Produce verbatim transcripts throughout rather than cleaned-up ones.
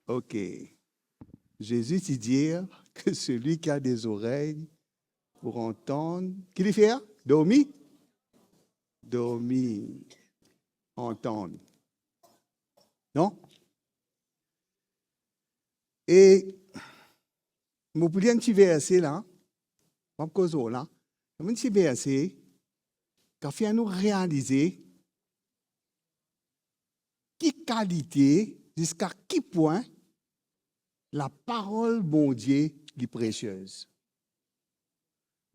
Ok. Zezi ti dir ke selwi ki a de zorey pou antann, ki li fer? Dormi? Dormi. Antann. Non? E mo pou lir enn ti verse la, mo pa koz lor la, enn ti verse ki fer nou realize ki kalite, ziska ki pwin laparol Bondie li presiez.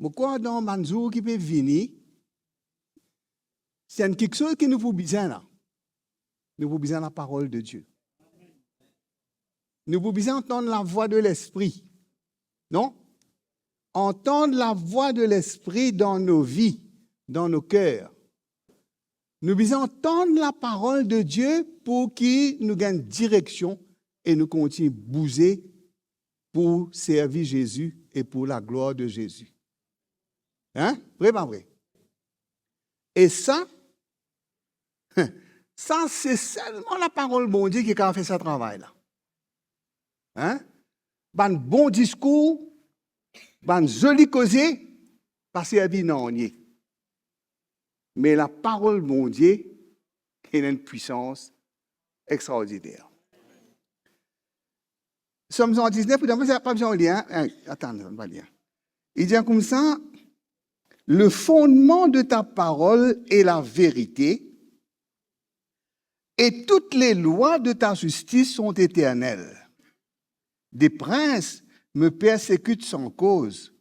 Mo krwar dan bann zour ki pe vini, si enn kiksoz ki nou pou bizin la, nou pou bizin laparol de Die. Nou pou bizin antann lavwa de Lespri. Non? Antann lavwa de Lespri dan nou vi, dan nou ker. Nou bizin antann laparol de Die pou ki nou gagn direksion e nou kontign bouze pou servi Zezi e pou laglwar de Zezi. Hein? Vre, pa vre? E sa, sa se selman laparol Bondie ki kapav fer sa travay la. Hein? Bann bon diskour, bann zoli koze, pa servi nanye. Me laparol Bondie ena enn pwisans extraordiner. Psaume cent dix-neuf, pou dan, pa bizin lir, hein? Hein, atann, nou va lir. Li dir koumsa, le fondement de ta parole est la vérité, et toutes les lois de ta justice sont éternelles. Des princes me persécutent sans cause,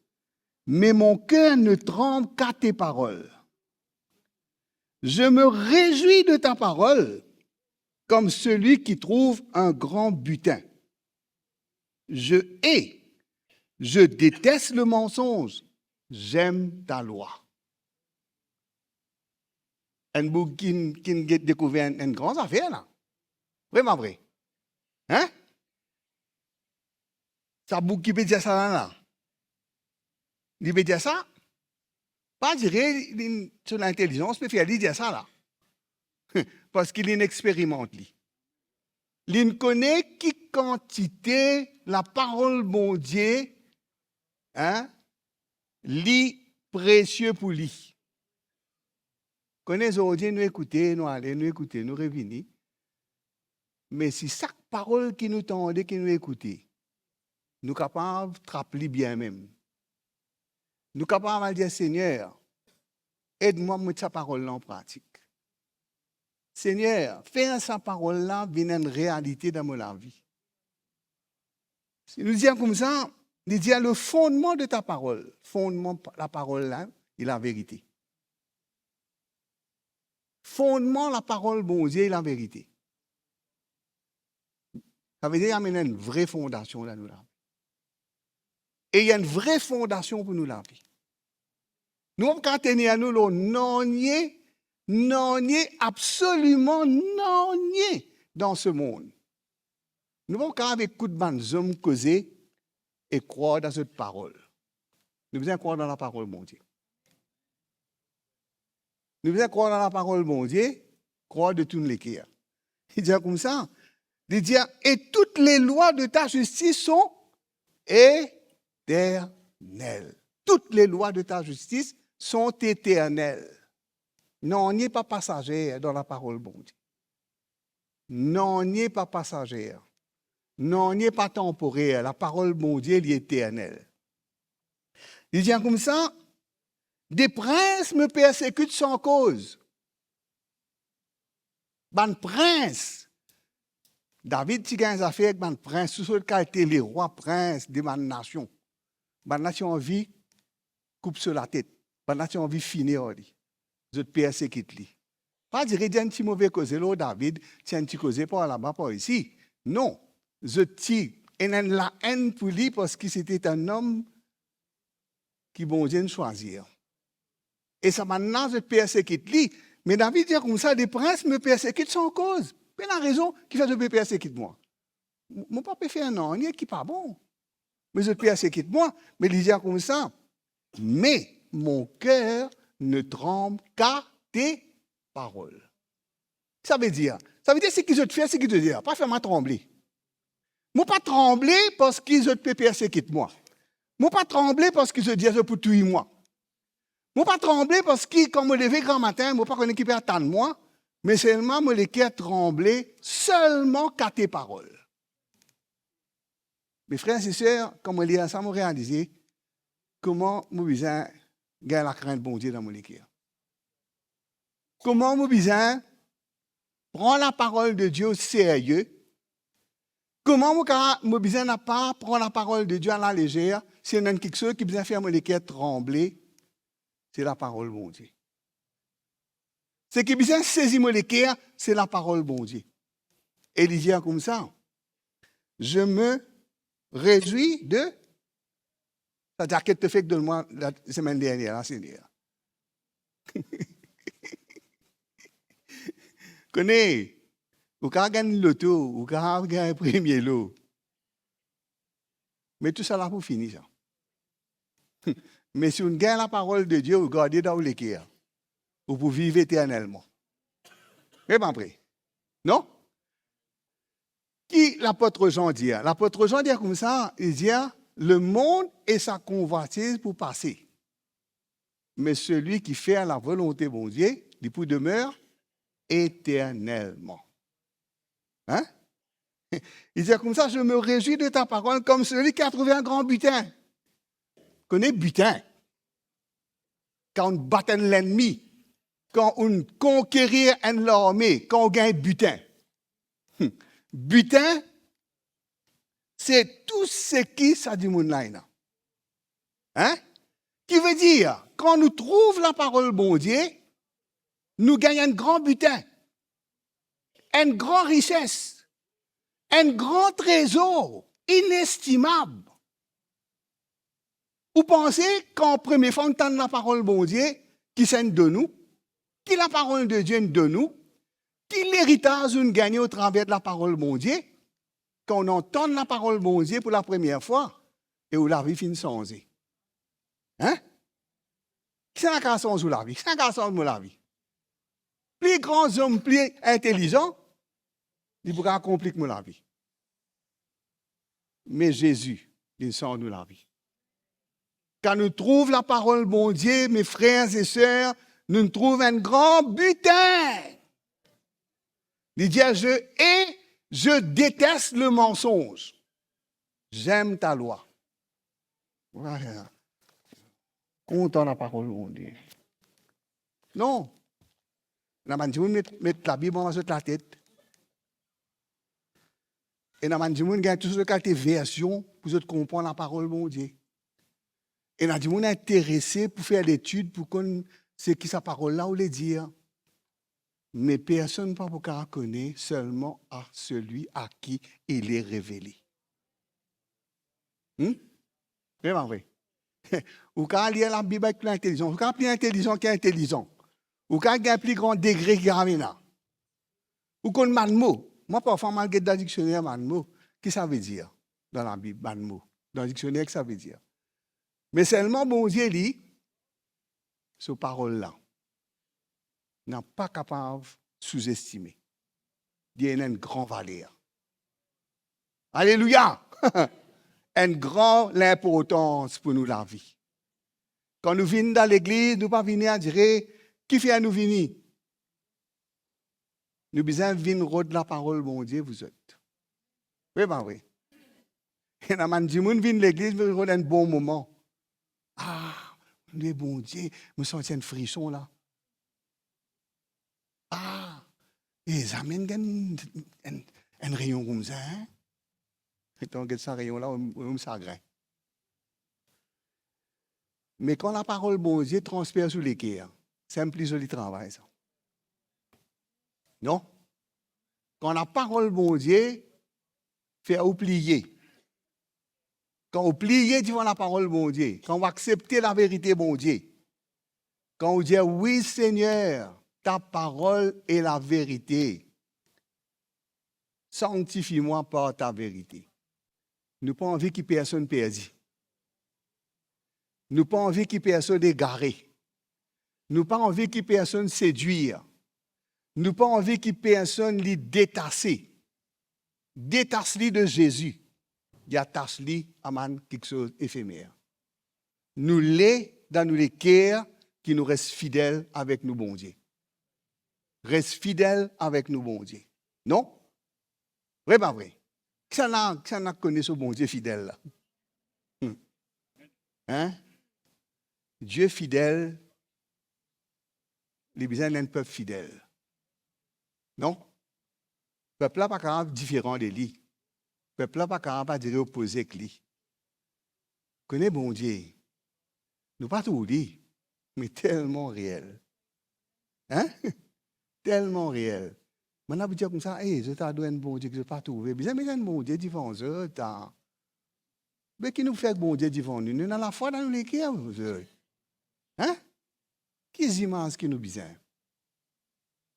mais mon cœur ne tremble qu'à tes paroles. Je me réjouis de ta parole, comme celui qui trouve un grand butin. Je hais, je déteste le mensonge, j'aime ta loi. Enn boug ki, ki dekouver enn, enn gran zafer la. Vre, pa vre? Hein? Sa boug ki pe dir sa la, la. Li pe dir sa, pa dire li, so lintelizans pe fer li dir sa la. Parski li experimant li. Li kone ki kantite laparol Bondie, hein, li presie pou li. Kone zordi nou ekoute, nou ale, nou ekoute, nou revini. Me si sak parol ki nou tande, ki nou ekoute, nou kapav trap li bien mem. Nou kapav al dir, Segner, ed mwa met sa parol la an pratik. Segner, fer sa parol la vinn enn realite dan mo lavi. Si nou dir koumsa, li dir, le fondement de ta parole, fondman pa-, laparol la, e laverite. Fondman laparol Bondie e laverite. Savedir, li amenn enn vre fondasion dan nou lavi. E li enn vre fondasion pou nou lavi. Nou pa kapav tenir nou lor nanye, nanye, absoliman nanye dan se mond. Nou pa kapav ekout bann zom koze e krwar dan zot parol. Nou bizin krwar dan laparol Bondie. Nou bizin krwar dan laparol Bondie, krwar de tou leker. Li dir koumsa, li dir, et toutes les lois de ta justice sont éternelles. Toutes les lois de ta justice sont éternelles. Nanye pa pasazer dan laparol Bondie. Nanye pa pasazer. Nanye pa tanporer. Laparol Bondie, li eternel. Li dir koumsa, des princes me persécutent sans cause. Bann prins, David ti gagn zafer ek bann prins, tou sort kalite lerwa, prins de bann nasion. Bann la ti anvi koup so latet. Bann la ti anvi fini ar li. Zot persekit li. Pa dir, dir enn ti move koze lor David, ti enn ti koze par laba, par isi. Non. Zot ti ena enn laenn pou li parski se ti enn nom ki Bondie inn swazir. E sa bann la, zot persekit li. Me David dir koumsa, des princes me persécutent sans cause. Pena rezon kifer zot pe persekit mwa. Mo, mo pa pe fer nanye ki pa bon. Me zot persekit mwa, me li dir koumsa, mais mon cœur ne tremble qu'à tes paroles. Savedir, savedir seki zot fer, seki zot dir, pa fer mwa tranble. Mo pa tranble parski zot pe persekit mwa. Mo pa tranble parski zot dir zot pou touy mwa. Mo pa tranble parski kan mo leve gramatin, mo pa kone ki pe atann mwa, me selman mo leker tranble selman kate parol. Me frer e ser, kan mo lir sa, mo realize kouma mo bizin gagn lakrint Bondie dan mo leker. Kouma mo bizin pran laparol de Die o serye. Kouma mo ka, mo bizin napa pran laparol de Die alalezer, si ena enn kiksoz ki bizin fer mo leker tranble, se laparol Bondie. Seki bizin sezi mo leker, se laparol Bondie. E li dir koumsa, je me réjouis de, sa zaket to fek donn mwa lasemenn dernie la, Segner. Kone, ou kav gagn loto, ou kav gagn premie lo. Me tousala pou fini sa. Me si ou gagn laparol de Die, ou garde dan ou leker, ou pou viv eternelman. Me pa vre? Non? Ki lapot Zan dir? Lapot Zan dir koumsa, li dir, le monde et sa convoitise pou pase. Me selwi ki fer lavolonte Bondie, li pou demer eternelman. Hein? Li dir koumsa, je me réjouis de ta parole comme celui qui a trouvé un grand butin. Kone bitin? Kan ou bat enn lennmi, kan ou konkerir enn larme, kan ou gagn bitin. Hmm. Bitin, se tou seki sa dimoun la ena. Hein? Ki vedir, kan nou trouv laparol Bondie, nou gagn enn gran bitin, enn gran rises, enn gran trezor inestimab. Ou panse, kan premie fwa ou tann laparol Bondie, ki sa inn donn ou, ki laparol de Die inn donn ou, ki leritaz ou inn gagne otraver laparol Bondie, kan ou antann laparol Bondie pou lapremier fwa, e ou lavi finn sanze? Hein? Kisannla kav sanz ou lavi? Kisannla kav sanz mo lavi? Pli gran zom, pli intelizan, li pou kav konplik mo lavi. Me Zezi, li sanz nou lavi. Kan nou trouv laparol Bondie, me frer e ser, nou trouv enn gran bitin. Li dir, je hais, je déteste le mensonge. J'aime ta loi. Voilà. Kontan laparol Bondie. Non. Ena bann dimoun met, met Labib anba zot latet. Ena bann dimoun gagn tou sort kalite version pou zot konpran laparol Bondie. Ena dimoun interese pou fer letid, pou konn seki sa parol la oule dir. Me personn pa pou kav kone, selman a celui à qui il est révélé. Hmm? Vre pa vre? Ou kav lir Labib avek pli intelizan. Ou kav pli intelizan ki intelizan. Ou kav gagn pli gran degre ki kav ena. Ou konn bann mo. Mwa, parfwa, mo al get dan diksioner bann mo. Ki sa vedir dan Labib, bann mo? Dan diksioner, ki sa vedir? Me selman Bondie, li, so parol la, napa kapav souzestime. Li ena enn gran valer. Alelouya! Enn gran linportans pou nou lavi. Kan nou vinn dan legliz, nou pa vini adire, kifer nou vini? Nou bizin vinn rod laparol Bondie, vouzot. Vre pa vre? Ena bann dimoun vinn legliz, vinn rod enn bon moman. Ah, lwe Bondie, mo santi enn frison la. Ah, e zame inn gagn enn, enn reyon koumsa, hein? Letan get sa reyon la, ou, ou, ou sagrin. Me kan laparol Bondie transper sou leker, se enn pli zoli travay sa. Non? Kan laparol Bondie fer ou pliye, kan ou pliye devan laparol Bondie, kan ou aksepte laverite Bondie, kan ou dir, "Wi, Segner, ta parol est la vérité. Sanctifie-moi par ta vérité." Nou pa anvi ki personn perdi. Nou pa anvi ki personn egare. Nou pa anvi ki personn sedwir. Nou pa anvi ki personn li detase. detas li de Zezi, li atas li a bann kiksoz efemer. Nou le dan nou leker ki nou res fidel avek nou Bondie. Res fidel avek nou Bondie. Non? Vre pa vre? Kisannla, kisannla kone so Bondie fidel la? Hmm. Hein? Die fidel, li bizin enn pep fidel. Non? Pep la pa kapav diferan de li. Pep la pa kapav pa dire opoze ek li. Kone Bondie, nou pa trouv li, me telman reel. Hein? Telman reel. Bann la pou dir koumsa, "Ey, zot ador enn Bondie ki zot pa trouve." Bizin met enn Bondie divan zot, a. Be ki nou fer ek Bondie divan nou? Nou ena lafwa dan nou leker, zot. Hein? Ki zimaz ki nou bizin?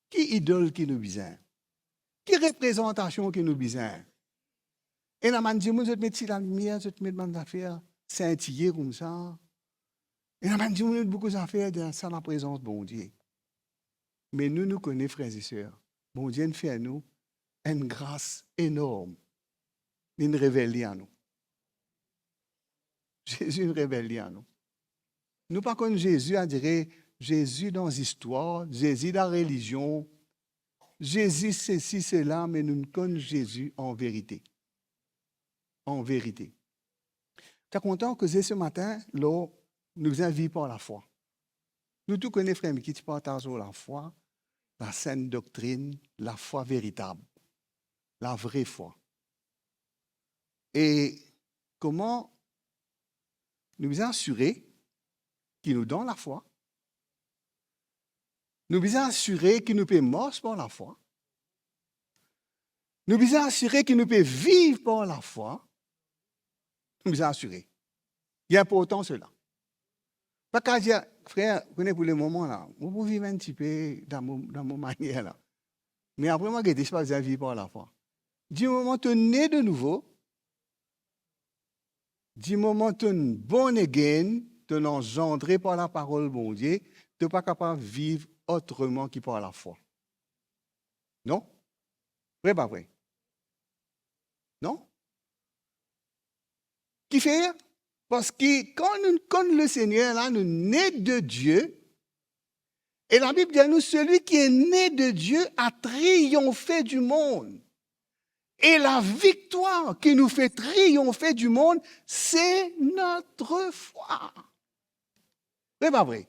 Ki idol ki nou bizin? Ki reprezantasion ki nou bizin? Ena bann dimoun, zot met ti lalimier, zot met bann zafer sintiye koumsa. Ena bann dimoun met boukou zafer dan sa laprezans Bondie. Me nou, nou kone, frer e ser, Bondie inn fer nou enn gras enorm. Li'nn revel li a nou. Zezi inn revel li a nou. Nou pa konn Zezi, adire Zezi dan zistwar, Zezi dan relizion, Zezi sesi, sela, me nou konn Zezi an verite. An verite. Ta kontan koze se matin lor nou bizin viv par lafwa. Nou tou kone frer Miki ti partaz lor lafwa, la senn doktrinn, lafwa veritab, lavre fwa. E kouma nou bizin asire ki nou dan lafwa, nou bizin asire ki nou pe mars par lafwa, nou bizin asire ki nou pe viv par lafwa, nou bizin asire. Li inportan sela. Pa kapav dir, frer, kone pou lemoman la, mo pou viv enn tipe dan mo, dan mo manier la. Me apre mo gete, si pa bizin viv par lafwa. Dimoman to ne de nouvo, dimoman to born again, to anzandre par laparol Bondie, to pa kapav viv otreman ki par lafwa. Non? Vre pa vre? Non? Kifer? Parski kan nou konn Lesegner la, nou ne de Die, e Labib dir nou, celui qui est né de Dieu a triomphe du monde. E laviktwar ki nou fer triomphe du monde, c'est notre foi. Vre pa vre?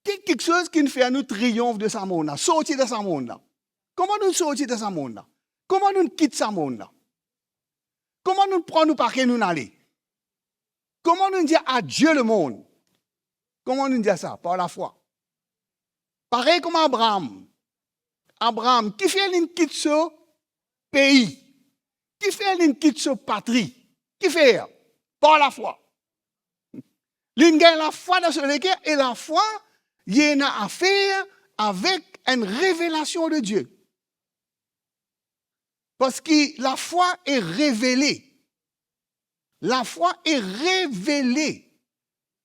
Ki kiksoz ki'nn fer nou triomphe de sa mond la, sorti dan sa mond la? Kouma nou sorti dan sa mond la? Kouma nou kit sa mond la? Kouma nou pran nou pake, nou ale? Kouma nou dir adie lemond? Kouma nou dir sa? Par lafwa. Parey kouma Abraam. Abraam, kifer li'nn kit so pei? Kifer li'nn kit so patri? Kifer? Par lafwa. Li'nn gagn lafwa dan so leker, e lafwa, li ena afer avek enn revelasion de Die. Parski lafwa est révélée. Lafwa est révélée.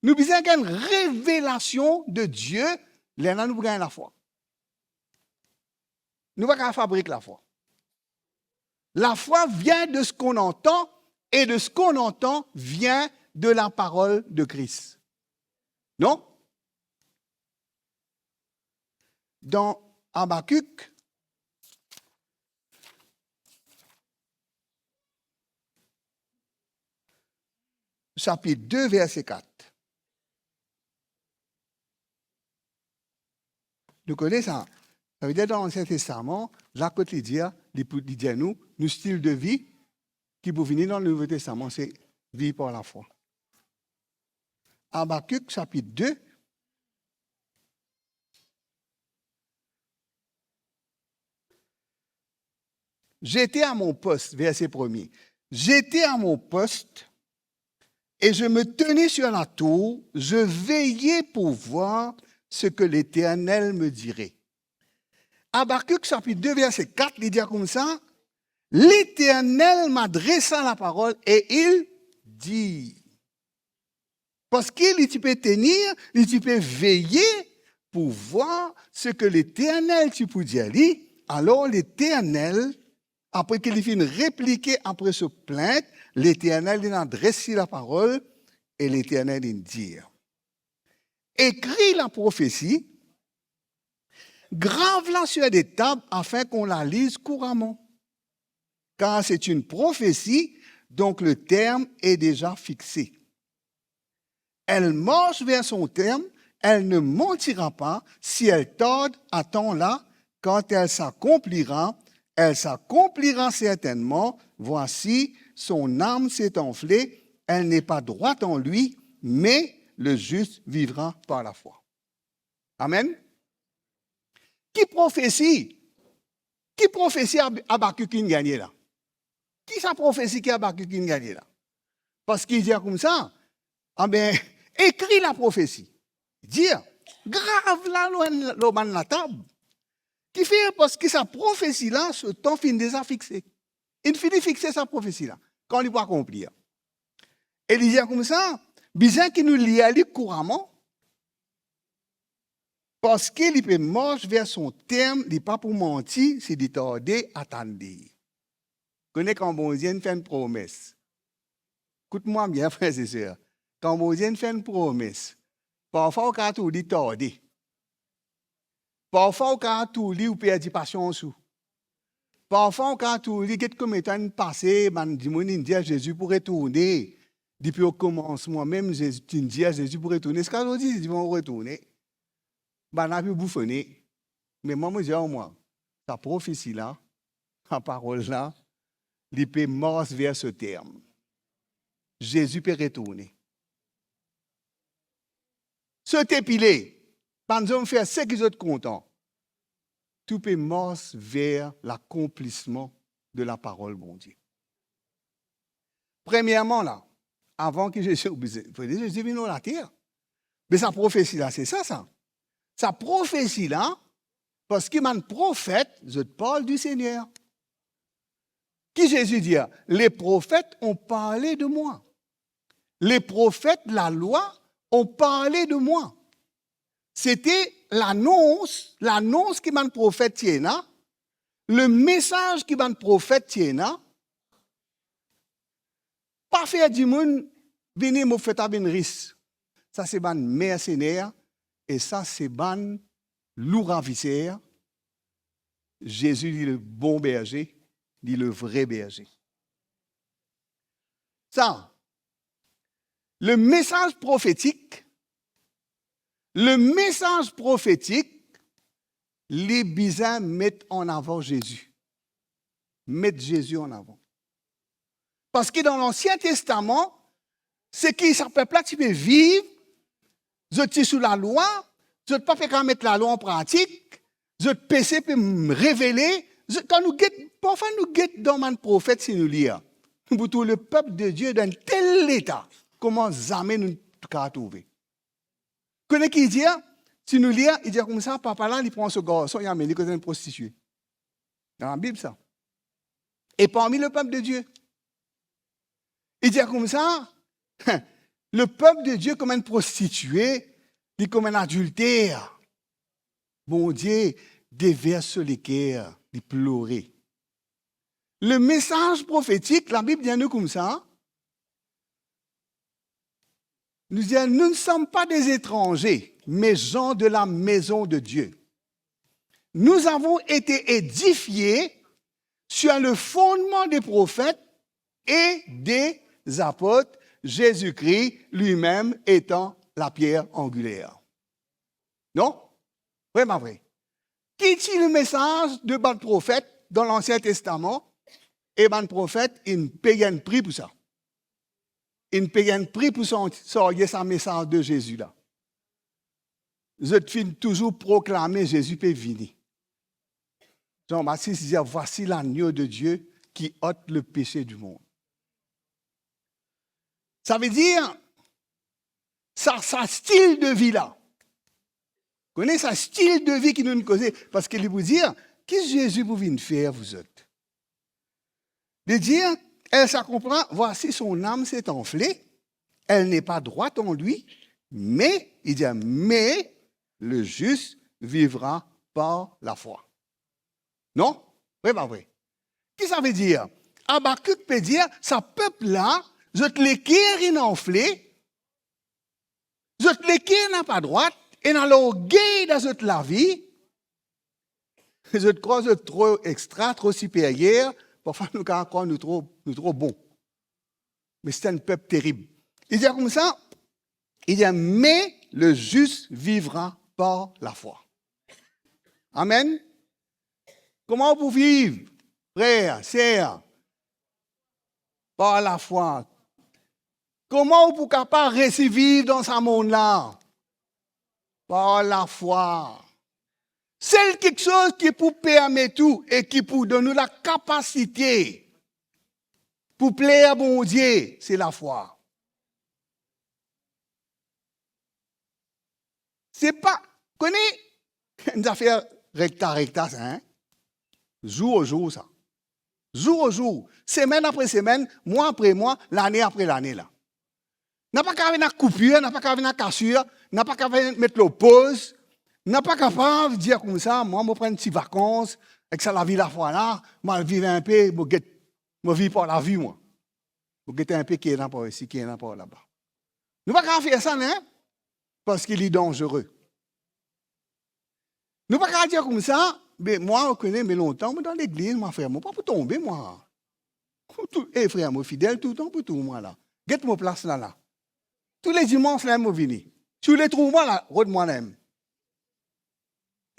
Nou bizin gagn revelasion de Die, lerla nou pou gagn lafwa. Nou pa kapav fabrik lafwa. La foi vient de ce qu'on entend, et de ce qu'on entend vient de la parole de Christ. Non? Dan Abakik, sapit de, verse kat. Nou kone sa. Savedir dan Lansien Testaman, la kot li dir, li pou, li dir nou, nou stil de vi ki pou vini dan Nouvo Testaman, se viv par lafwa. Abakik, sapit de. J'étais à mon poste, verset premier. J'étais à mon poste et je me tenais sur la tour, je veillais pour voir ce que l'Éternel me dirait. Abakik sapit de, verse kat, li dir koumsa, L'Éternel m'adressa la parole et il dit. Parski li ti pe tenir, li ti pe veye pou vwar seki Leternel ti pou dir li, alor Leternel apre ki li finn replike apre so plint, Leternel inn adres li laparol, e Leternel inn dir, "Ekrir laprofesi, grav la sur des tables afin qu'on la lise couramment, car c'est une prophétie dont le terme est déjà fixé. Elle marche vers son terme, elle ne mentira pas. Si elle tarde, attends-la, quand elle s'accomplira, elle s'accomplira certainement. Voici, son âme s'est enflée, elle n'est pas droite en lui, mais le juste vivra par la foi." Amen. Ki profesi? Ki profesi Ab-, Abakik inn gagne la? Ki sa profesi ki Abakik inn gagne la? Parski li dir koumsa, "Abe, ekrir laprofesi." Dir, "Grav la lor enn, lor bann latab." Kifer? Parski sa profesi la, so tan finn deza fixe. Inn fini fixe sa profesi la, kan li pou akonplir. E li dir koumsa, bizin ki nou lir li kouraman, parski li pe mars ver son term, li pa pou manti, si li tarde, atann li. Kone kan Bondie inn fer enn promes. Ekout mwa bien, frer e ser. Kan Bondie inn fer enn promes, parfwa ou kapav trouv li tarde. Parfwa ou kapav trouv li ou perdi pasians ou. Parfwa ou kapav trouv li, get konbien tan inn pase, bann dimoun inn dir Zezi pou retourne. Depi okomansman mem, Zezi, ti inn dir Zezi pou retourne. Ziska zordi, Zezi pou retourne. Bann la pou boufone. Me mwa, mo dir ar mwa, sa profesi la, sa parol la, li pe mars ver so term. Zezi pe retourne. Sot epile, bann zom fer seki zot kontan. Tou pe mars ver lakonplisman de laparol Bondie. Premierman la, avan ki Zezi, Zezi vinn lor later, me sa profesi la, se sa, sa. Sa profesi la, parski bann profet, zot parl di Segner. Ki Zezi dir? "Les prophètes ont parlé de moi. Les prophètes, la loi, ont parlé de moi." Sete lanons, lanons ki bann profet ti ena, lemesaz ki bann profet ti ena. Pa fer dimoun vini mo fer twa vinn ris. Sa se bann mersener e sa se bann lou raviser. Zezi, li le bon berze, li le vre berze. Sa, lemesaz profetik, lemesaz profetik, li bizin met an avan Zezi. Met Zezi an avan. Parski dan Lansien Testaman, seki sa pep la ti pe viv, zot ti sou lalwa, zot pa pe kapav met lalwa an pratik, zot pese pe m-, revele, zot, kan nou get, parfwa nou get dan bann profet, si nou lir, nou pou trouv lepep de Die dan enn tel leta, kouma zame nou kapav trouve. Kone ki li dir? Si nou lir, li dir koumsa, papa la, li pran so garson, li amenn li kot enn prostitie. Dan Labib sa. E parmi lepep de Die. Li dir koumsa, lepep de Die kouma enn prostitie, li kouma enn adilter. Bondie devers so leker, li plore. Lemesaz profetik, Labib dir nou koumsa, nou dir, nous ne sommes pas des étrangers, mais gens de la maison de Dieu. Nous avons été édifiés sur le fondement des prophètes et des apôtres, Jésus-Christ lui-même étant la pierre angulaire. Non? Vre pa vre? Ki ti lemesaz de bann profet dan Lansien Testaman, e bann profet inn pey enn pri pou sa. Inn pey enn pri pou sa, sarye sa mesaz de Zezi la. Zot finn touzour proklame Zezi pe vini. Zan Batis dir, "Voici l'agneau de Dieu qui ôte le péché du monde." Savedir, sa, sa stil de vi la. Kone sa stil de vi ki nou koze, parski li pou dir, ki Zezi pou vinn fer pou zot? Li dir, elle s'accomplit, voici son âme s'est enflée, elle n'est pas droite en lui, mais, li dir, mais le juste vivra par la foi. Non? Vre pa vre? Ki sa vedir? Abakik pe dir, sa pep la, zot leker inn anfle, zot leker napa drwat, ena lorgey dan zot lavi, zot krwar zot tro extra, tro siperyer, parfwa nou kapav krwar nou tro, nou tro bon. Me se enn pep terib. Li dir koumsa, li dir, mais le juste vivra par la foi. Amen. Kouma ou pou viv, frer, ser? Par lafwa. Kouma ou pou kapav resi viv dan sa mond la? Par lafwa. Sel kiksoz ki pou permet ou e ki pou donn ou lakapasite pou pler Bondie, se lafwa. Se pa, kone, enn zafer rekta, rekta sa, hein? Zour o zour sa. Zour o zour, semenn apre semenn, mwa apre mwa, lane apre lane la. Napa kapav ena koupir, napa kapav ena kasir, napa kapav met lor poz, napa kapav dir koumsa, mwa, mo pran enn ti vakans ek sa lavi lafwa la, mo al viv inpe, mo get, mo viv par lavi, mwa. Mo get inpe ki ena par isi, ki ena par laba. Nou pa kapav fer sa, non? Parski li danzere. Nou pa kapav dir koumsa, be mwa, ou kone, me lontan mo dan legliz, mwa, frer, mo pa pou tonbe, mwa. Tou, e frer, mo fidel touletan pou trouv mwa la. Get mo plas la, la. Tou le dimans la mo vini. Si ou le trouv mwa la, rod mwa la mem.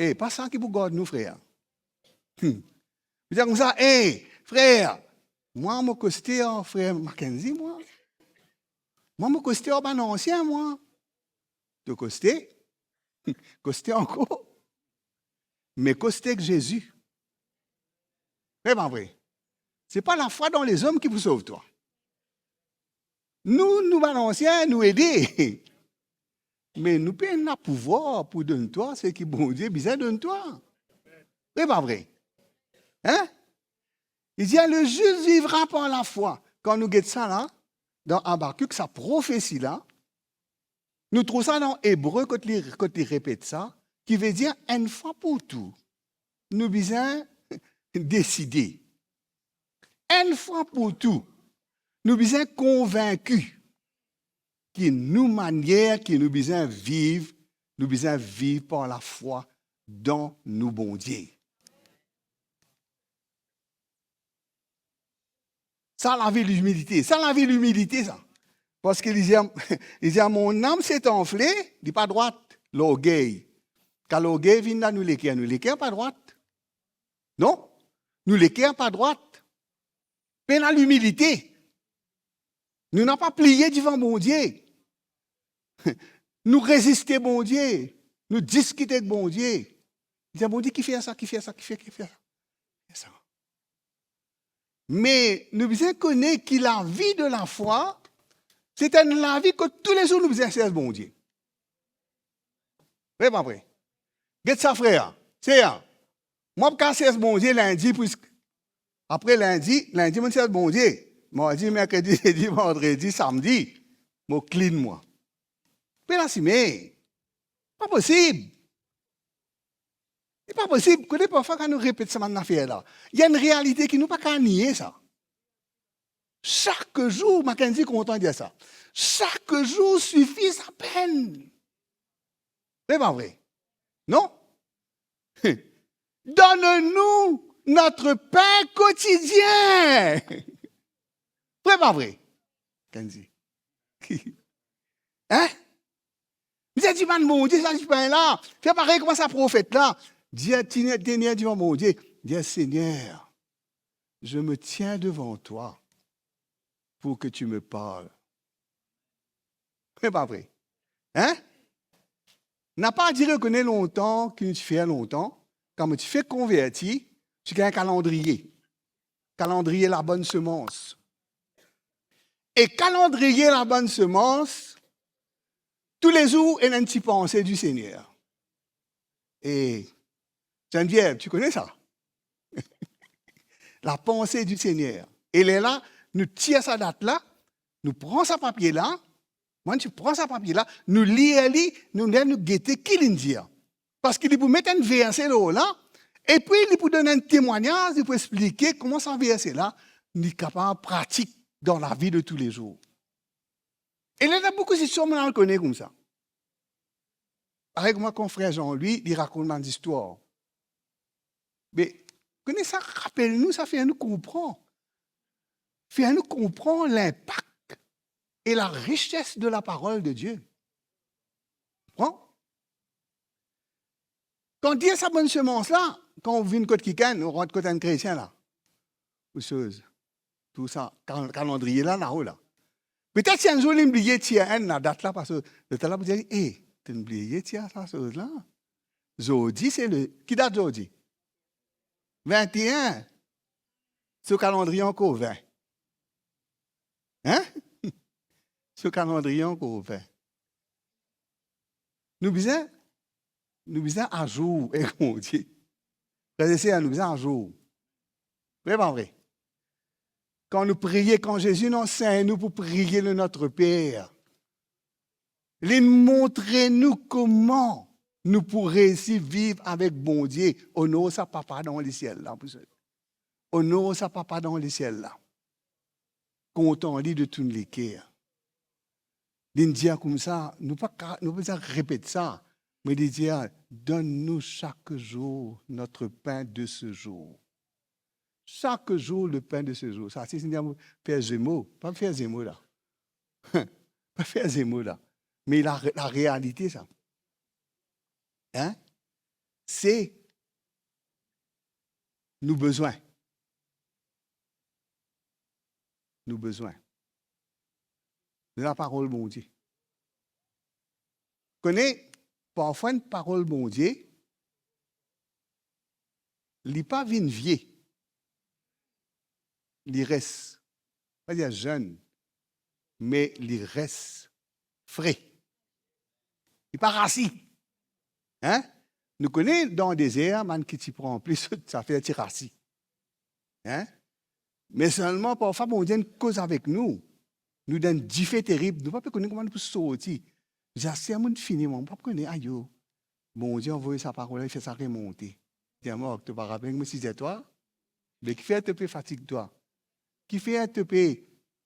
E pa sa ki pou gard nou, frer. Hmm. Ou dir koumsa, e, frer, mwa mo koste ar frer Mackenzie, mwa. Mwa mo koste ar bann ansien, mwa. To koste, koste ankor, me koste ek Zezi. Vre pa vre? Se pa lafwa dan lezom ki pou sov twa. Nou, nou bann ansien, nou ede. Me nou pena pouvwar pou donn twa seki Bondie bizin donn twa. Vre pa vre? Hein? Li dir, le juste vivra par la foi. Kan nou get sa la, dan Abakik, sa profesi la, nou trouv sa dan Ebre, kot li, kot li repet sa, ki vedir enn fwa pou tou, nou bizin deside. Enn fwa pou tou, nou bizin konvinki ki nou manier ki nou bizin viv, nou bizin viv par lafwa dan nou Bondie. Sa lavi limilite, sa lavi limilite sa. Parski li dir, li dir, mon âme s'est enflée, li pa drwat, lorgey. Kan lorgey vinn dan nou leker, nou leker pa drwat. Non? Nou leker pa drwat. Pena limilite. Nou napa pliye divan Bondie. Nou reziste Bondie. Nou diskit ek Bondie. Dir, Bondie, ki fer sa, ki fer sa, ki fer, ki fer sa? Fer sa. Me nou bizin kone ki lavi de lafwa, se enn lavi kot toulezour nou bizin sers Bondie. Vre pa vre? Get sa, frer, ser. Mwa, mo kapav sers Bondie lindi, plis apre lindi, lindi mo sers Bondie. Mardi, merkredi, zedi, vandredi, samdi, mo clean mwa. Pena sime. Pa posib. Li pa posib. Kote parfwa kan nou repet sa bann zafer la, ena enn realite ki nou pa kapav nie sa. Chaque jour, Mackenzie kontan dir sa. Chaque jour suffit sa peine. Vre pa vre? Non? Donne-nous notre pain quotidien. Vre pa vre? Kenzie. Hein? Bizin dir bann Bondie, sa dipin la, fer parey kouma sa profet la. Dir, tenir, tenir divan Bondie. Dir, Seigneur, je me tiens devant toi pour que tu me parles. Vre pa vre? Hein? Napa dire, ou kone lontan ki nou ti fer lontan, kan mo ti fek konverti, ti gagn kalandriye. Kalandriye la bonne semence. E kalandriye la bonne semence, toulezour ena enn ti panse di Segner. E Geneviève, ti kone sa? La panse di Segner. E lerla, nou tir sa dat la, nou pran sa papie la, mwa ti pran sa papie la, nou lir li, nou ler nou gete ki li'nn dir. Parski li pou met enn verse lor la, Epi li pou donn enn temwagnaz, li pou explike kouma sa verse la, li kapav pratik dan lavi de toulezour. E li ena boukou zistwar mo al kone koumsa. Parey kouma kan frer Jean-Louis, li rakont bann zistwar. Me, kone sa rapel nou, sa fer nou konpran. Fer nou konpran linpak e larises de laparol de Die. Konpran? Kan dir sa bann semans la, kan ou vinn kot kikenn, ou rant kot enn kretien la, ou soz, tou sa, kal-, kalandriye la, lao la. Petet si enn zour li bliye tir enn, ladat la pa soz, letan la pou dir, "E, to'nn bliye tir sa soz la." Zordi, se le, ki dat zordi? Vinteen. So kalandriye ankor vin. Hein? So kalandriye ankor vin. Nou bizin, nou bizin azour ek Bondie. Frer e ser, nou bizin azour. Vre pa vre? Kan nou priye, kan Zezi inn ansegn nou pou priye le Notre Père, li montre nou kouma nou pou reisi viv avek Bondie. Onor sa Papa dan lesiel la pou sa. Onor sa Papa dan lesiel la. Kontan li de tou leker. Li dir koumsa, nou pa ka, nou pa bizin repet sa, me li dir, "Donne-nous chaque jour notre pain de ce jour." Chaque jour le pain de ce jour. Sa, si Segner fer zemo, pa fer zemo la. Pa fer zemo la. Me la, larealite sa. Hein? Se nou bizin. Nou bizin. Laparol Bondie. Kone, parfwa enn parol Bondie, li pa vinn vie. Li res, pa dir zenn, me li res fre. Li pa rasi. Hein? Nou kone dan dezer, bann ki ti pran pli, zot zafer ti rasi. Hein? Me selman, parfwa, Bondie inn koz avek nou. Nou dan enn dife terib, nou pa pe kone kouma nou pou sorti. Zafer mo'nn fini, mwa, mo pa pe kone, ayo. Bondie anvoy sa parol la, li fer sa remonte. Dir, "Mark, to pa rapel mo ti dir twa? Me kifer to pe fatig twa? Kifer to pe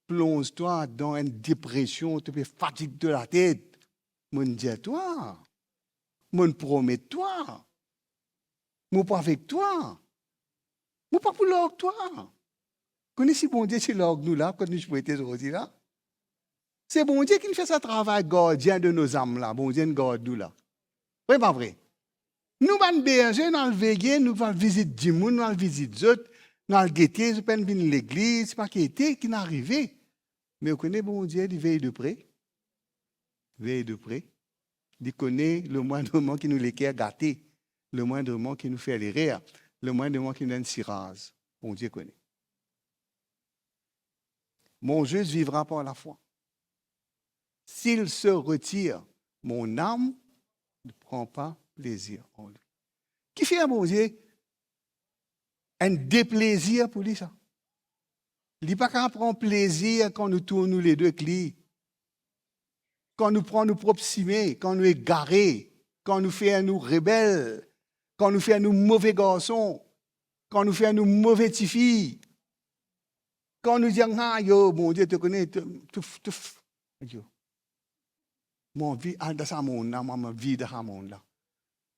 plonz twa dan enn depresion, to pe fatig to latet? Mo'nn dir twa. Mo'nn promet twa. Mo pou avek twa. Mo pa pou larg twa." Kone si Bondie ti larg nou la, kot nou ti pou ete zordi la? Se Bondie ki'nn fer sa travay gardien de nos âmes la, Bondie inn gard nou la. Vre pa vre? Nou bann berze, nou al veye, nou al vizit dimoun, nou al vizit zot, nou al gete, zot pena vinn legliz, pa ki ete, ki'nn arive. Me ou kone Bondie, li vey de pre. Vey de pre. Li kone le moindre moman ki nou leker gate, le moindre moman ki nou fer lerer, le moindre moman ki nou dan siraz. Bondie kone. Mon juste vivra par la foi. S'il se retire, mon âme ne prend pas plaisir en lui. Kifer Bondie enn deplezir pou li sa? Li pa kapav pran plezir kan nou tourn nou ledo ek li, kan nou pran nou prop sime, kan nou egare, kan nou fer nou rebel, kan nou fer nou move garson, kan nou fer nou move tifi, kan nou dir, "Ah, yo, Bondie, to kone, to, to, to, ayo. Mo anvi al dan sa mond la, mo, mo anvi dan sa mond la."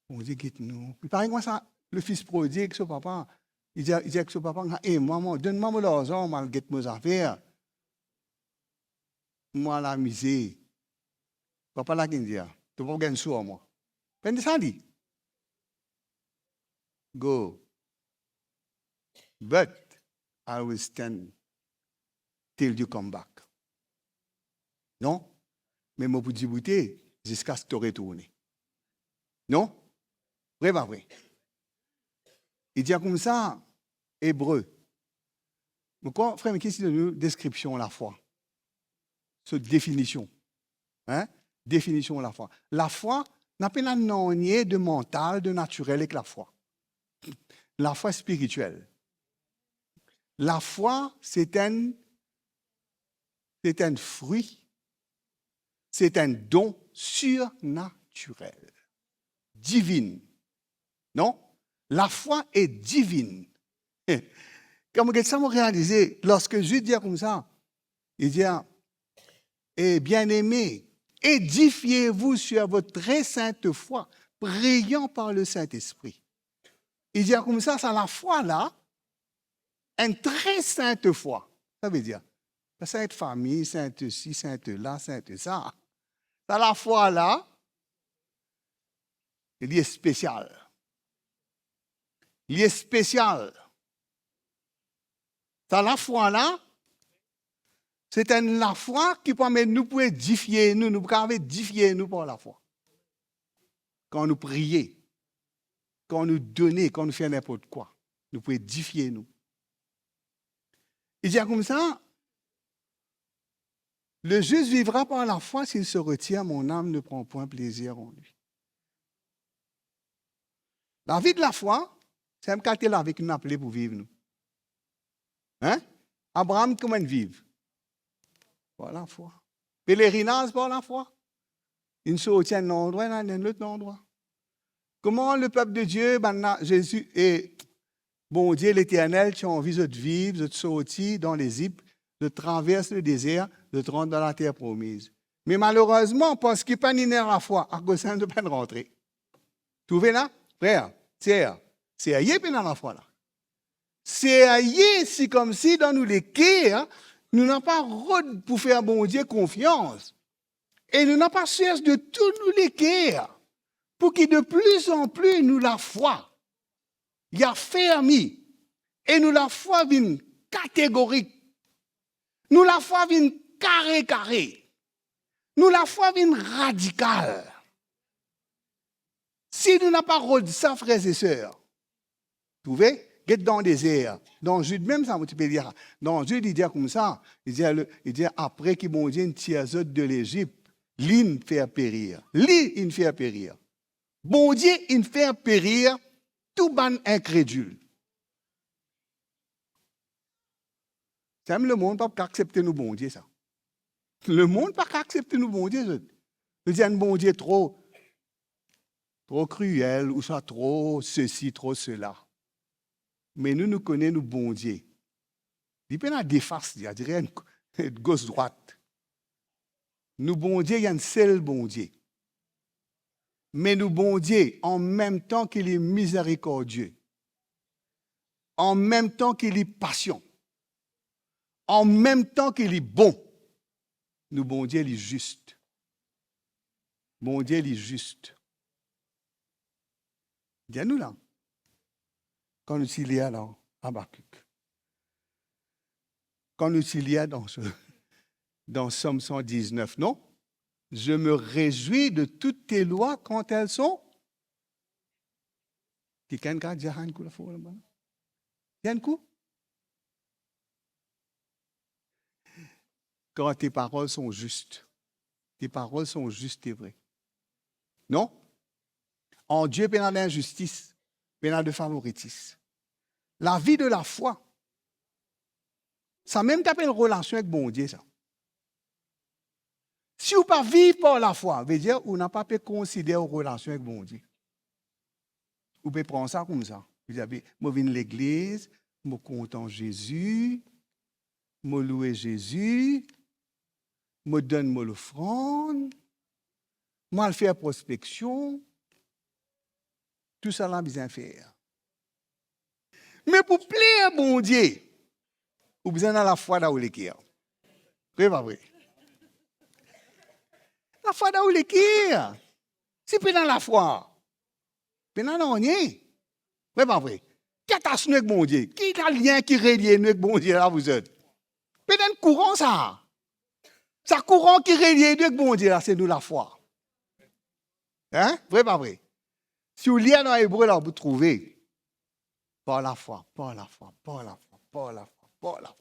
Bondie get nou. Li parey kouma sa, le fis prodig, so papa, li dir, li dir ek so papa, "Ah, e mwa, mwa, donn mwa mo larzan, mo al get mo zafer. Mo al amize." Papa la ki'nn dir, "To pa pou gagn sou ar mwa." Pena sa li. "Go. But I will stand till you come back." Non? Me mo pou diboute ziska to retourne. Non? Vre pa vre? Li dir koumsa, Ebre. Mo krwar frer Miki ti donn nou deskripsion lafwa. So definision. Hein? Definision lafwa. Lafwa, napa nanye de mantal, de natirel ek lafwa. Lafwa spiritiel. Lafwa, se enn, se enn fri, se enn don sirnatirel, divin. Non? Lafwa est divine. Kan mo get sa, mo realize, lorske Zid dir koumsa, li dir, "Et bien-aimés, édifiez-vous sur votre très sainte foi, priant par le Saint-Esprit." Li dir koumsa, sa lafwa la, enn tre sint fwa. Sa ve dir, pa sint fami, sint si, sint la, sint sa. Sa lafwa la, li spesial. Li spesial. Sa lafwa la, se enn lafwa ki pou amenn nou pou edifie nou, nou pou kav edifie nou par lafwa. Kan nou priye, kan nou done, kan nou fer ninport kwa, nou pou edifie nou. Li dir koumsa, "Le juste vivra par la foi, s'il se retire, mon âme ne prend point plaisir en lui." Lavi de lafwa, se enn kalite lavi ki nou apele pou viv nou. Hein? Abraam, kouma inn viv? Par lafwa. Pelerinaz par lafwa. Inn sorti enn landrwa, inn al enn lot landrwa. Kouma lepep de Die, bann la, Zezi e Bondie Leternel ti anvi zot viv, zot sorti dan Lezip, zot travers ledezer, zot rant dan later promiz. Me malerezman, parski pa'nn ena lafwa, akoz sa zot pa'nn rantre. Trouve la, frer, ser, serye pena lafwa la. Serye, si koumsi dan nou leker, nou napa rod pou fer Bondie konfians. E nou napa sers de tou nou leker, pou ki de pli an pli nou lafwa li afermi, e nou lafwa vinn kategorik, nou lafwa vinn kare kare, nou lafwa vinn radikal. Si nou napa rod sa, frer e ser, trouve, get dan dezer, dan Zid mem sa, mo ti pe lir, dan Zid, li dir koumsa, li dir, li dir, apre ki Bondie inn tir zot de Lezip, li inn fer perir, li inn fer perir. Bondie inn fer perir tou bann inkredil. Samem lemond pa kav aksepte nou Bondie sa. Lemond pa kav aksepte nou Bondie, zot. Zot dir enn Bondie tro, tro kriel, ouswa tro sesi, tro sela. Me nou, nou kone nou Bondie. Li pena de fas, li, on dirait enn gos drwat. Nou Bondie, li enn sel Bondie. Me nou Bondie, an mem tan ki li mizerikordie, an mem tan ki li pasion, an mem tan ki li bon, nou Bondie, li zis. Bondie, li zis. Dir nou la, kan nou ti lir dan Abakik, kan nou ti lir dan se, dan Psaume cent dix-neuf, non? "Je me réjouis de toutes tes lois quand elles sont." Kikenn kav dir enn kou lafwa laba? Enn kou? "Car tes paroles sont justes." Tes paroles sont justes et vraies. Non? En Dieu, pena linzistis, pena de favoritis. Lavi de lafwa, samem ki apel relasion ek Bondie, sa. Si ou pa viv par lafwa, vedir ou napa pe konsider ou relasion ek Bondie. Ou pe pran sa koumsa. Ou dir, "Be, mo vinn legliz, mo kontan Zezi, mo loue Zezi, mo donn mo lofrann, mo al fer prospeksion." Tousala bizin fer. Me pou pler Bondie, ou bizin ena lafwa dan ou leker. Vre pa vre? Lafwa dan ou leker. Si pena lafwa, pena nanye. Vre pa vre? Ki atas nou ek Bondie? Ki lalien ki relie nou ek Bondie la, vouzot? Pena enn kouran sa. Sa kouran ki relie nou ek Bondie la, se nou lafwa. Hein? Vre pa vre? Si ou lir dan Ebre la, ou pou trouve. Par lafwa, par lafwa, par lafwa, par lafwa, par lafwa.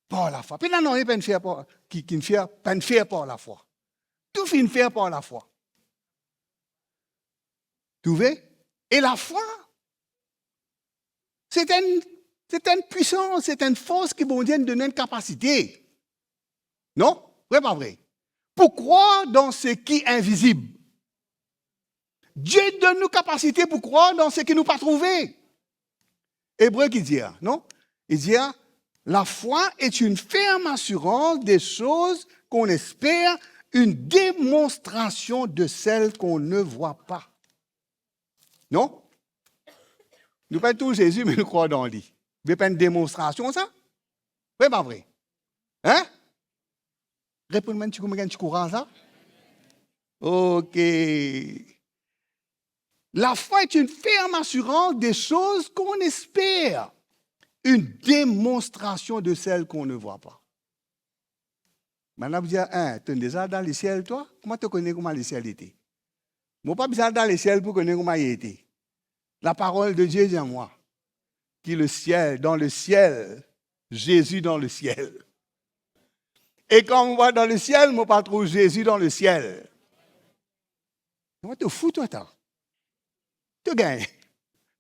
Par lafwa. Pena nanye pa'nn fer par, ki, ki'nn fer, pa'nn fer par lafwa. Tou finn fer par lafwa. Trouve? E lafwa, se enn, se enn pwisans, se enn fors ki Bondie inn donn enn kapasite. Non? Vre pa vre? Pou krwar dan seki invizib. Dieu donn nou kapasite pou krwar dan seki nou pa trouve. Ebre ki dir, non? Li dir, la foi est une ferme assurance des choses qu'on espère, une démonstration de celles qu'on ne voit pas. Non? Nou pa trouv Zezi, me nou krwar dan li. Be pa enn demonstrasion sa? Vre pa vre? Hein? Reponn mwa enn tikou, mo gagn ti kouraz la. Ok. La foi est une ferme assurance des choses qu'on espère, une démonstration de celles qu'on ne voit pas. Bann la pou dir, hein, to'nn deza al dan lesiel twa? Kouma to kone kouma lesiel ete? Mo pa bizin al dan lesiel pou kone kouma li ete. La parole de Dieu dit à moi que le ciel, dans le ciel, Jésus dans le ciel. E kan mo al dan lesiel, mo pa trouv Zezi dan lesiel. Kouma to fou twa, ta? To gagn.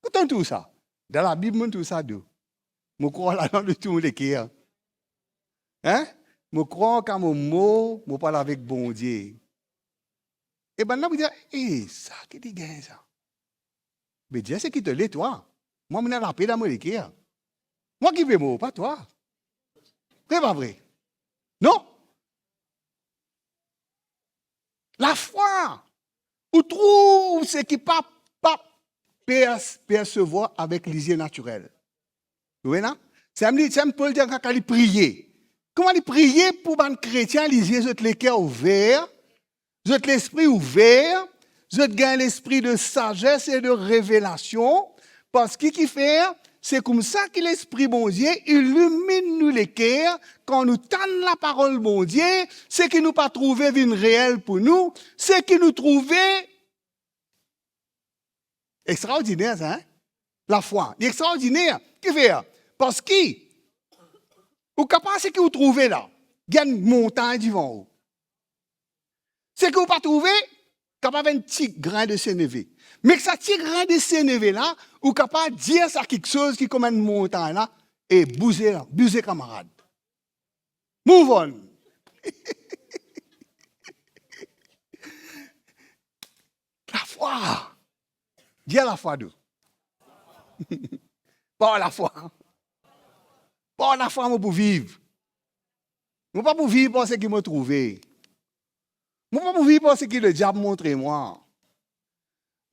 Kot to'nn trouv sa? Dan Labib mo'nn trouv sa, do. Mo krwar ladan de tou mo leker. Hein? Mo krwar kan mo mor, mo pou al avek Bondie. E bann la pou dir, "E, sa ki li gagn sa?" Be, dir seki to le twa. Mwa, mo ena lape dan mo leker. Mwa ki pe mor, pa twa. Vre pa vre? Non? Lafwa, ou trouv seki pa, pa pers-, persevwar avek lizie natirel. Ou ena? Sa mem li, sa mem Pol dir kan, kan li priye. Kouma li priye pou bann kretien, li dir zot leker ouver, zot lespri ouver, zot gagn lespri de sazes e de revelasion, parski kifer, se koumsa ki Lespri Bondie iliminn nou leker, kan nou tann laparol Bondie, seki nou pa trouve vinn reel pou nou, seki nou trouve extraordiner sa, hein? Lafwa, li extraordiner. Kifer? Parski ou kapav seki ou trouve la, gagn montagn divan ou. Seki ou pa trouve, kapav enn ti grin de seneve. Me sa ti grin de seneve la, ou kapav dir sa kiksoz ki kouma enn montagn la, e bouze la, bouze kamarad. Move on. Lafwa. Dir lafwa, do. Par lafwa. Par lafwa, mo pou viv. Mo pa pou viv par seki mo trouve. Mo pa pou viv par seki lediab montre mwa.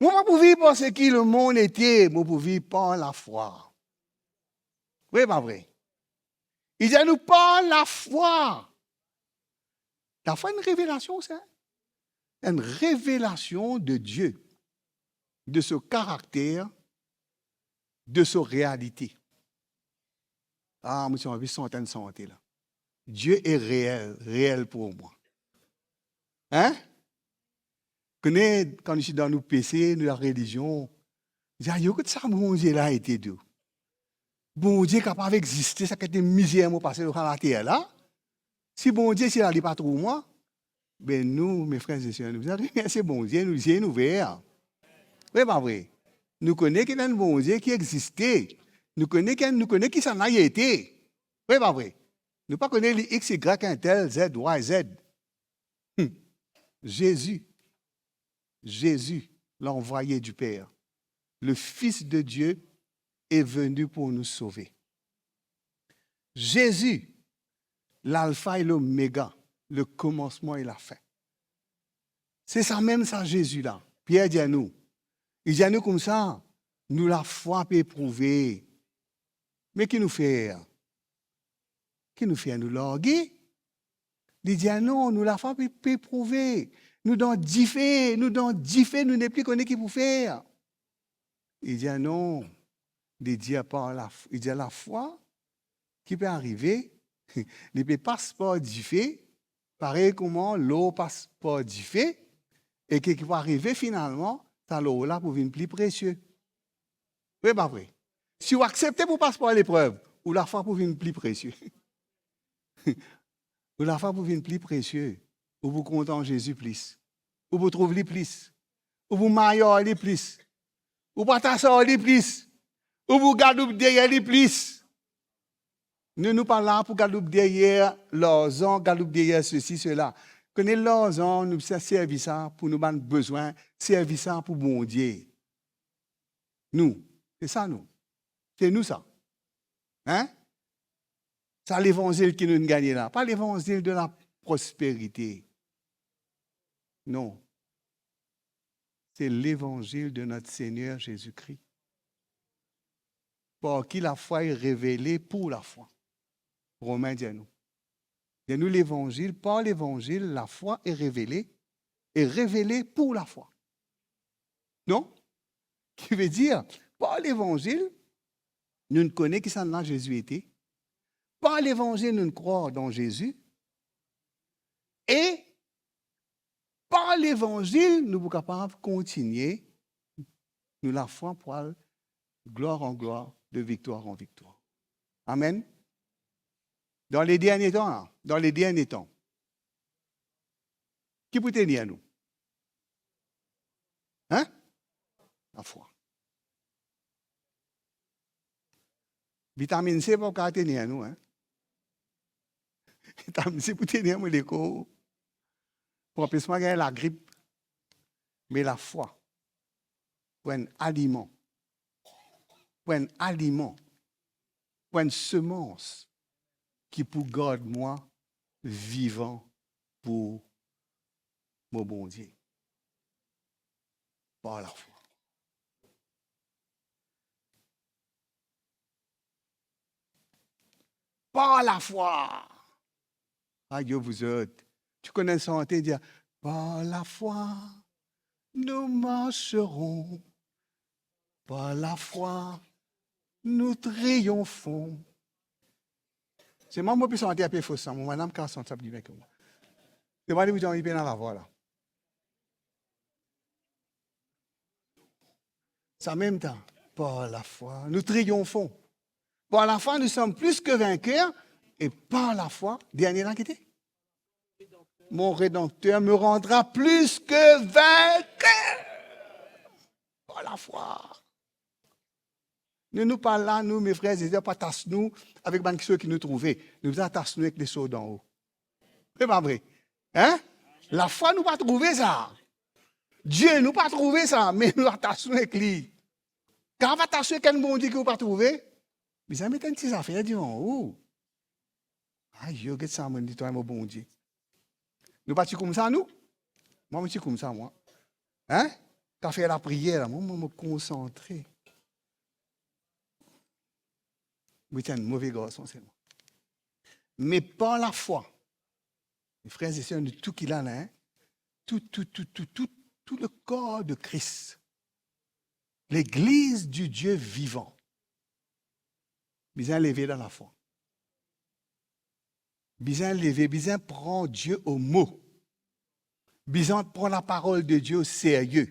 Mo pa pou viv par seki lemond ete, mo pou viv par lafwa. Vre pa vre? Li dir nou par lafwa. Lafwa enn revelasion, sa. Enn revelasion de Dieu, de so karakter, de so realite. Ah, mo ti anvi sant enn sante la. Dieu est réel, réel pour moi. Hein? Kone, kan nou ti dan nou pese, nou dan relizion, dir, "Ayo, kot sa Bondie la ete, do? Bondie kapav existe, sa kantite mizer mo pase lor sa later la? Si Bondie ti la, li pa trouv mwa?" Be nou, me frer e ser, nou bizin remersie Bondie, nou lizie inn ouver. Vre pa vre? Nou kone ki ena enn Bondie ki existe. Nou kone ki, nou kone kisannla li ete. Vre pa vre? Nou pa kone li X, Y, entel, Z, Y, Z. Hmm. Jésus, Jésus, l'envoyé du Père, le Fils de Dieu, est venu pour nous sauver. Jésus, l'alpha et l'oméga, le commencement et la fin. Se sa mem sa Zezi la. Pier dir nou, li dir nou koumsa, nou lafwa pe prouve. Me ki nou fer? Ki nou fer? Nou large? Li dir non, nou lafwa pe, pe prouve. Nou dan dife, nou dan dife, nou nepli kone ki pou fer. Li dir non, li dir par laf-, li dir lafwa, ki pe arive, li pe pas par dife, parey kouma lor pas par dife, e ki, ki pou arive finalman, sa lor la pou vinn pli presie. Vre pa vre? Si ou aksepte pou pas par leprev, ou lafwa pou vinn pli presie. Ou lafwa pou vinn pli presie. Ou pou kontan Zezi plis. Ou pou trouv li plis. Ou pou marye ar li plis. Ou pou atas ar li plis. Ou pou gard ou deryer li plis. Nou, nou pa la pou gard nou deryer larzan, gard nou deryer sesi, sela. Kone larzan, nou bizin servi sa pou nou bann bezwin, servi sa pou Bondie. Nou, se sa nou. Se nou sa. Hein? Sa levanzil ki nou gagne la, pa levanzil de la prosperite. Non. Se levanzil de notre Seigneur Jésus-Christ. Par qui la foi est révélée pour la foi. Romin dir nou. Dir nou levanzil, par levanzil, la foi est révélée, est révélée pour la foi. Non? Ki vedir, par levanzil, nou kone kisannla Zezi ete. Par levanzil, nou krwar dan Zezi. E par levanzil, nou pou kapav kontigne nou lafwa pou al glwar an glwar, de viktwar an viktwar. Amen. Dan le dernie tan la, dan le dernie tan, ki pou tenir nou? Hein? Lafwa. Vitaminn C pa pou kapav tenir nou, hein? Vitaminn C pou tenir mo lekor, pou anpes mwa gagn lagrip. Me lafwa pou enn aliman, pou enn aliman, pou enn semans ki pou gard mwa vivan pou mo Bondie. Par lafwa. Par lafwa. Ayo, vous autres, ti kone sante, dir, par la foi, nous marcherons. Par la foi, nous triompherons. Se mwa, mo pe sante inpe fos sa, mo madam kapav sant sa pli bien ki mwa. Se mwa, li, li pena lavwa la. Sa mem tan, par la foi, nous triompherons. Par la foi, nous sommes plus que vainqueurs. Et par la foi, dernie la ki te? Mon Rédempteur me rendra plus que vainqueur. Par la foi. Nou, nou pa la, nou, me frer e ser, pou atas nou avek bann kiksoz ki nou trouve. Nou bizin atas nou ek leso dan-o. Se pa vre? Hein? Lafwa, nou pa trouve sa. Die, nou pa trouve sa, me nou atas nou ek li. Kan ou atas ou ek enn Bondie ki ou pa trouve, bizin met enn ti zafer devan ou. Ayo, get sa, mo netway mo Bondie. Nou pa ti koumsa, nou? Mwa, mo ti koumsa, mwa. Hein? Kan fer lapriyer la, mwa, mo, mo konsantre. Mo ti enn move garson selman. Me par lafwa, me frer e ser, nou tou ki la la, hein? Tou, tou, tou, tou, tou, tou lekor de Kris, legliz di Die vivan, bizin leve dan lafwa. Bizin leve, bizin pran Die o mo. Bizin pran laparol de Die o serye.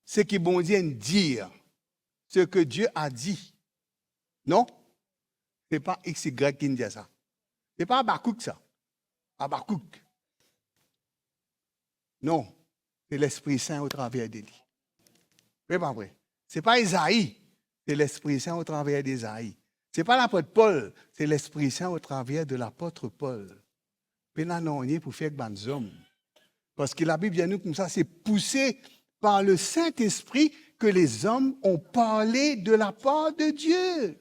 Seki Bondie inn dir, ce que Dieu a dit. Non? Se pa X Y ki'nn dir sa. Se pa Abakouk sa. Abakouk. Non, se Lespri Sin otraver de li. Vre pa vre? Se pa Ezai, se Lespri Sin otraver de Ezai. Se pa lapot Pol, se Lespri Sin otraver de lapot Pol. Pena nanye pou fer ek bann zom. Parski Labib dir nou koumsa, c'est poussé par le Saint-Esprit que les hommes ont parlé de la part de Dieu.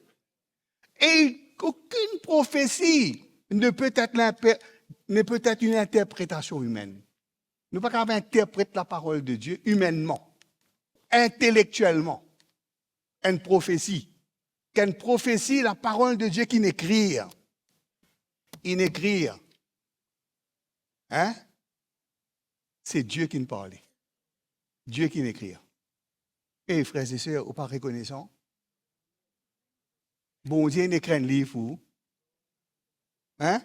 Et aucune prophétie ne peut être l'imper-, ne peut être une interprétation humaine. Nou pa kapav interpret laparol de Die imennman, intelektielman. Enn profesi. Kan enn profesi, laparol de Die ki'nn ekrir. Inn ekrir. Hein? Se Die ki'nn parle. Die ki'nn ekrir. E frer e ser, ou pa rekonesan? Bondie inn ekrir enn liv pou ou. Hein?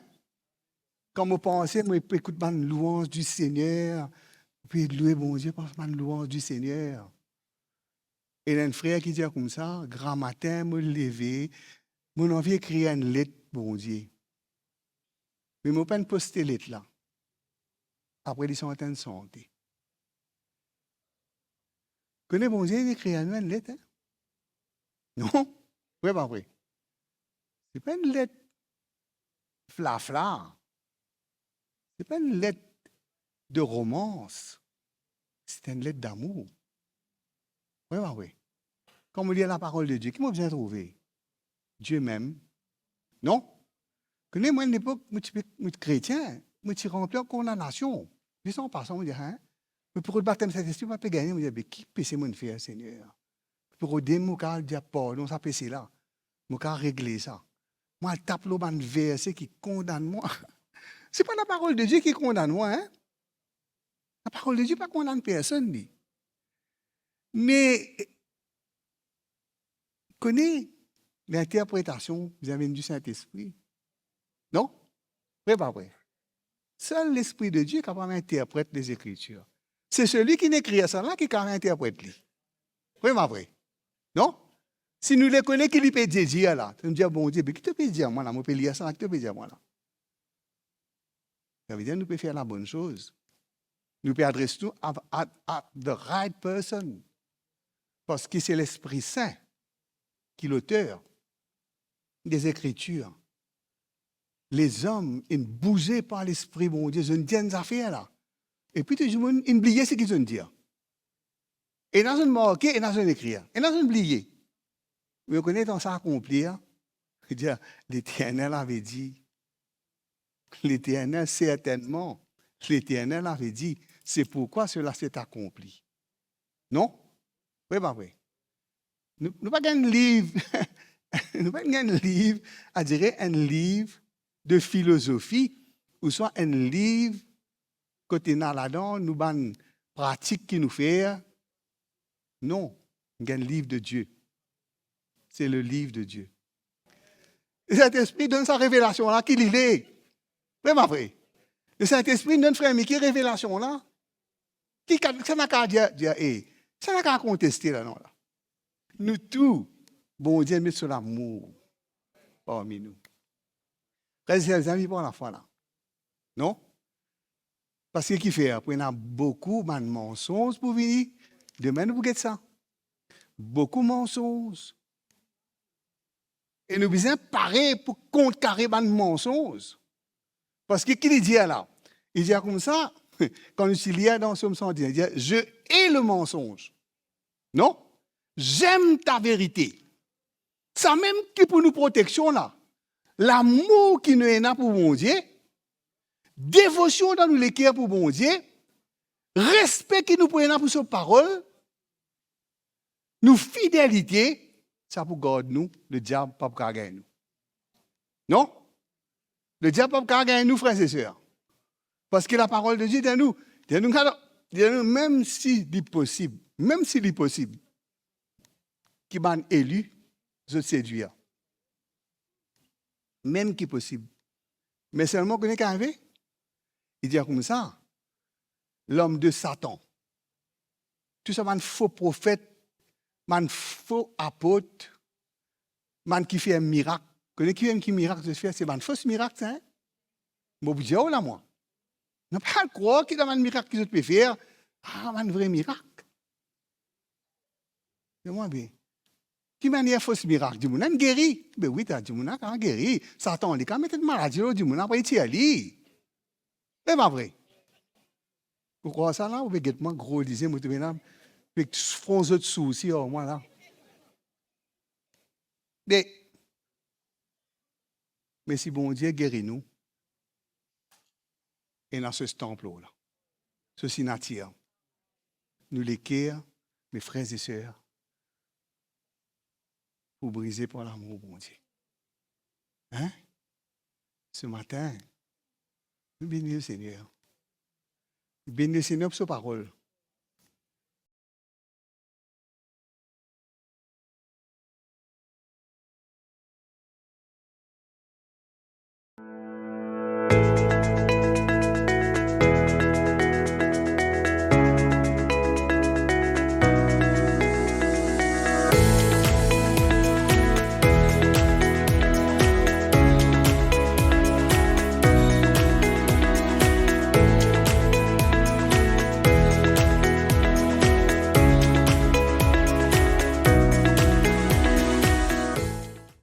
Kan mo panse, mo pe ekout bann louanz di Segner, mo pe loue Bondie par bann louanz di Segner. Ena enn frer ki dir koumsa, gramatin mo leve, mo anvi ekrir enn let Bondie. Me mo pa'nn poste let la. Apre li santi enn sante. Kone Bondie inn ekrir nou enn let, hein? Non? Vre pa vre? Se pa enn let flafla. Se pa enn let de romans, se enn let damour. Wi, pa vre? Kan mo lir laparol de Die, ki mo bizin trouve? Die mem. Non? Kone mwa, enn lepok, mo ti pe, mo ti kretien, mo ti ranpli ar kondanasion. Zis an pasan, mo dir, "Hein? Mo pe rod batem Sintespri, mo pa pe gagne." Mo dir, "Be ki pese mo'nn fer, Segner? Mo pe rode, mo kav dir pardon sa pese la. Mo kav regle sa." Mo al tap lor bann verse ki kondann mwa. Se pa laparol de Die ki kondann mwa, hein? Laparol de Die pa kondann personn, li. Me, kone, linterpretasion bizin vinn di Sintespri. Non? Vre, pa vre? Sel Lespri de Die kapav interpret Lezekritir. Se seli ki ekrir sa la ki kapav interpret li. Vre, pa vre? Non? Si nou le kone ki li pe dir, dir la, nou dir, "Bondie, be ki to pe dir mwa la? Mo pe lir sa la, ki to pe dir mwa la?" Savedir nou pe fer labonn soz. Nou pe adres nou at, at, at the right person. Parski se Lespri Sin ki loter Lezekritir. Lezom inn bouze par Lespri Bondie, zot inn dir enn zafer la. Epi tou dimoun inn bliye seki zot inn dir. Ena zot inn marke, ena zot inn ekrir, ena zot inn bliye. Me ou kone letan sa akonpli, li dir, "Leternel avait dit." Leternel, sertennman, Leternel avait dit, c'est pourquoi cela s'est accompli. Non? Vre, pa vre? Nou, nou pa gagn liv, nou pa gagn liv, on dirait enn liv de filozofi, ouswa enn liv kot ena ladan nou bann pratik ki nou fer. Non, nou gagn liv de Die. Se le liv de Die. Sintespri donn sa revelasion la ki li le. Vre, pa vre? Lesintespri donn frer Miki revelasion la. Ki ka-, sa ena kapav dir, dir, e, sa ena kapav konteste la, non, la. Nou tou, Bondie met so lamour parmi nou. Frer e ser, zami, par lafwa la. Non? Parski ki fer? Pou ena boukou bann mansonz pou vini. Demin nou pou get sa. Boukou mansonz. E nou bizin pare pou kontkare bann mansonz. Parski ki li dir la? Li dir koumsa, kan nou ti lir dan Psom san diz, li dir, "Je hais le mensonge." Non? "J'aime ta vérité." Samem ki pou nou proteksion la, lamour ki nou ena pou Bondie, devosion dan nou leker pou Bondie, respe ki nou pou ena pou so parol, nou fidelite, sa pou gard nou, lediab pa pou kav gagn nou. Non? Lediab pa pou kav gagn nou, frer e ser. Parski laparol de Die dir nou, dir nou, dir nou, mem si li posib, mem si li posib ki bann eli zot sedwir. Mem ki posib. Me selman, kone ki arive? Li dir koumsa, lom de Satan, tou sa bann fo profet, bann fo apot, bann ki fer mirak. Kone ki, ki mirak zot fer? Se bann fos mirak sa, hein? Mo pou dir ou la, mwa. Non, pa krwar ki dan bann mirak ki zot pe fer, ah, bann vre mirak. Dir mwa, be, ki manier fos mirak? Dimoun la inn geri. Be wi, ta dimoun la kav geri. Satan, li kav met enn maladi lor dimoun la, apre li tir li. E pa vre? Ou krwar sa la? Ou pe get mwa gro lizie, mo trouve la, pe fron zot sousi ar mwa la. Me, me si Bondie geri nou, ena so stanp lor la, so sinatir. Nou leker, me frer e ser, pou brize par lamour Bondie. Hein? Se matin, nou beni Lesegner. Beni Lesegner pou so parol.